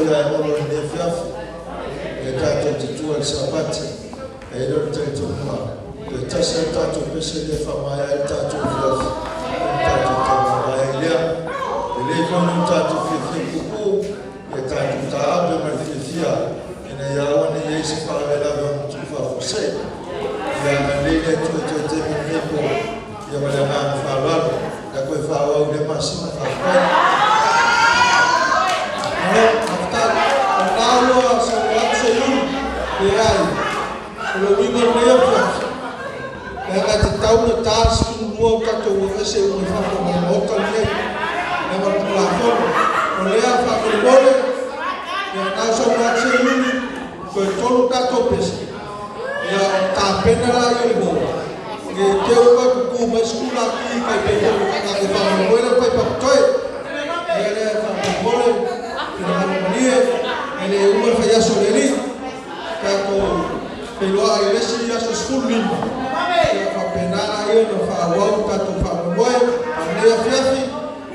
foi ia e Olo i lenei afiafi, e tatou te tua i le Sapati. E i ai lea o le talitonuga, toe tasi lava le tatou pese lea e faamaea ai le tatou afiafi, ona tatou taumamae ai lea. E lelei foi lo tatou fiafia puupuu, ia tatou taape ma le fiafia ina ia aua ne i i ai se faalavelave ono tupu faafuasei. Ia agalelei le Atua i toe taimi o lenei po, ia ma le agaga faaaloalo. O le a toe faaauau i lea masina. Faafetai. Malo, faafetai. O lena ua saunoa atu Seiuli, leai, o le uiga o lenei afiafi, leaga e tatau ona ta le 12 o tatou o ese uma i fafo mai le Maota lenei, leaga o le Tulafono. O lea faamolemole, ia o lena ua saunoa atu Seiuli, toe tolu tatou pese, ia ona tapena lea o le uo, ne i te i ua toe tutu mai sikulaki tai pei foi o le tatou faamoemoe lea na fai i Papatoe. O le mea lea faamolemole, finagalo malie, e le uma le faiaso o le Alii. Tatou feiloai i le isi aso 15, ia faapena lea ona faaauau le tatou faamoemoe. A o lenei afiafi,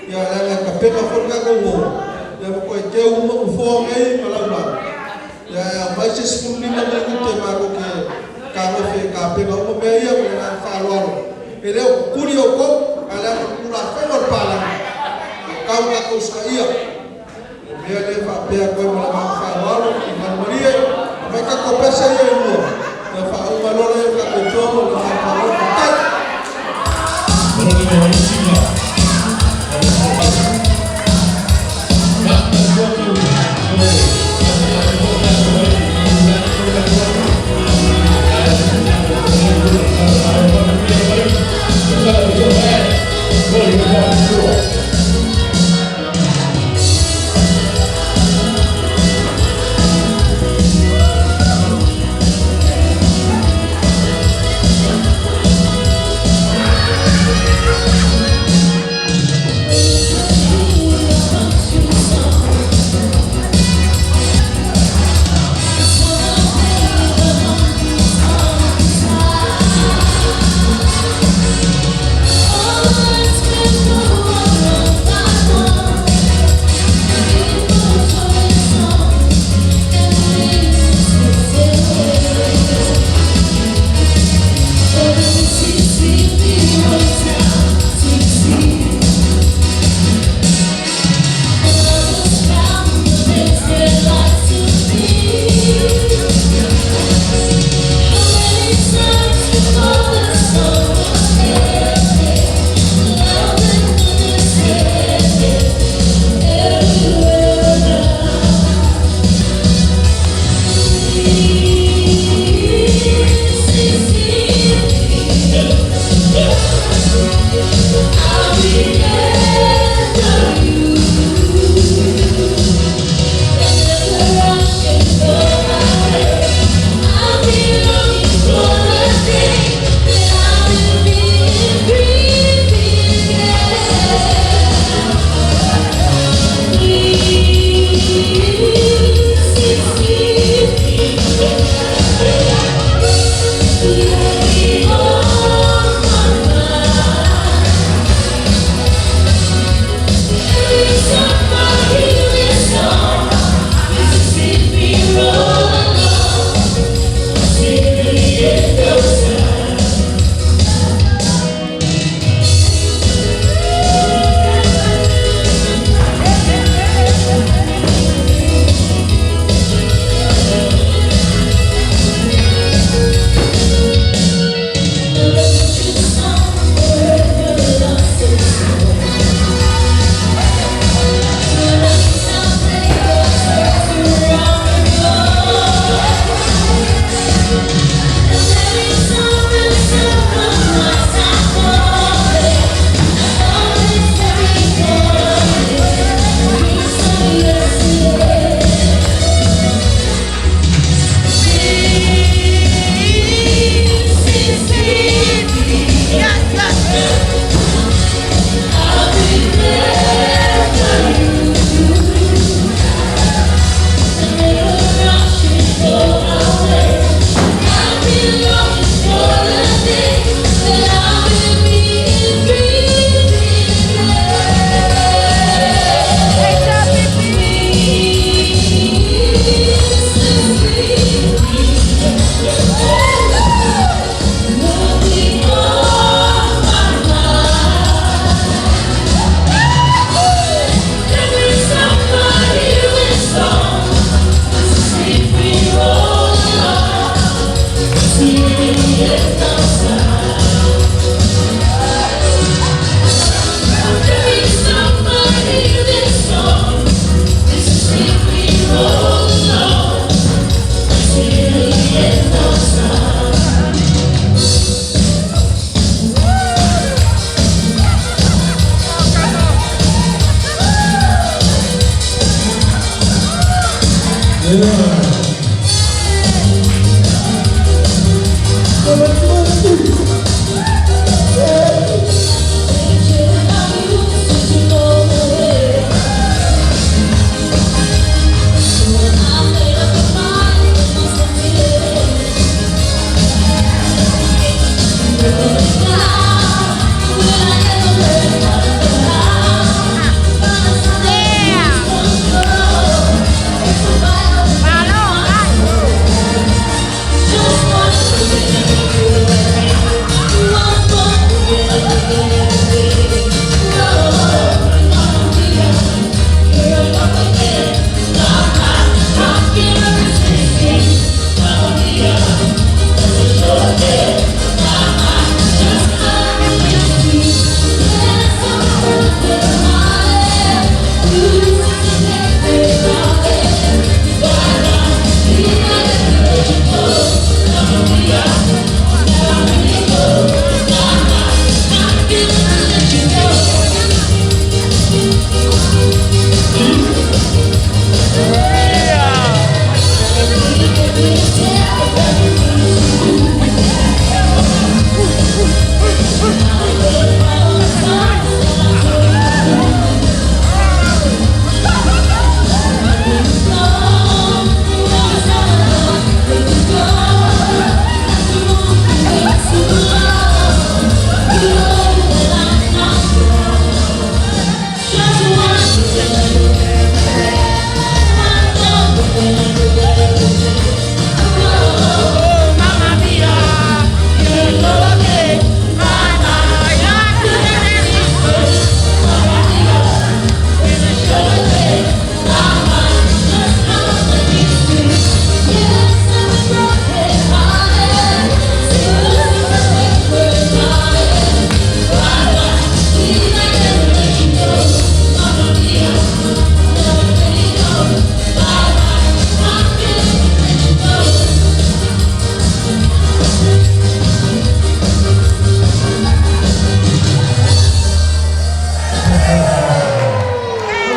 ia leaga e tapena foi le tatou uo, ia ma toe teu uma nofoa nei ma laulau, ia ae aumai se 15 minute matou te fetagofi e tapena uma mea ia ma le agaga faaaloalo. E le o tutuli outou, ae leaga o le Tulafono a le Papalagi, e tatau ona tatou usitaia. O le mea lea e faapea atu ai ma le agaga faaaloalo, finagalo malie, aumai tatou pese ia e lua, ona faauma loa lea o le tatou fono ma le agaga faaaloalo. Faafetai.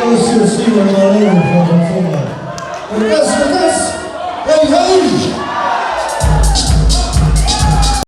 O siusiu o le Malo i le faafogafoga. O le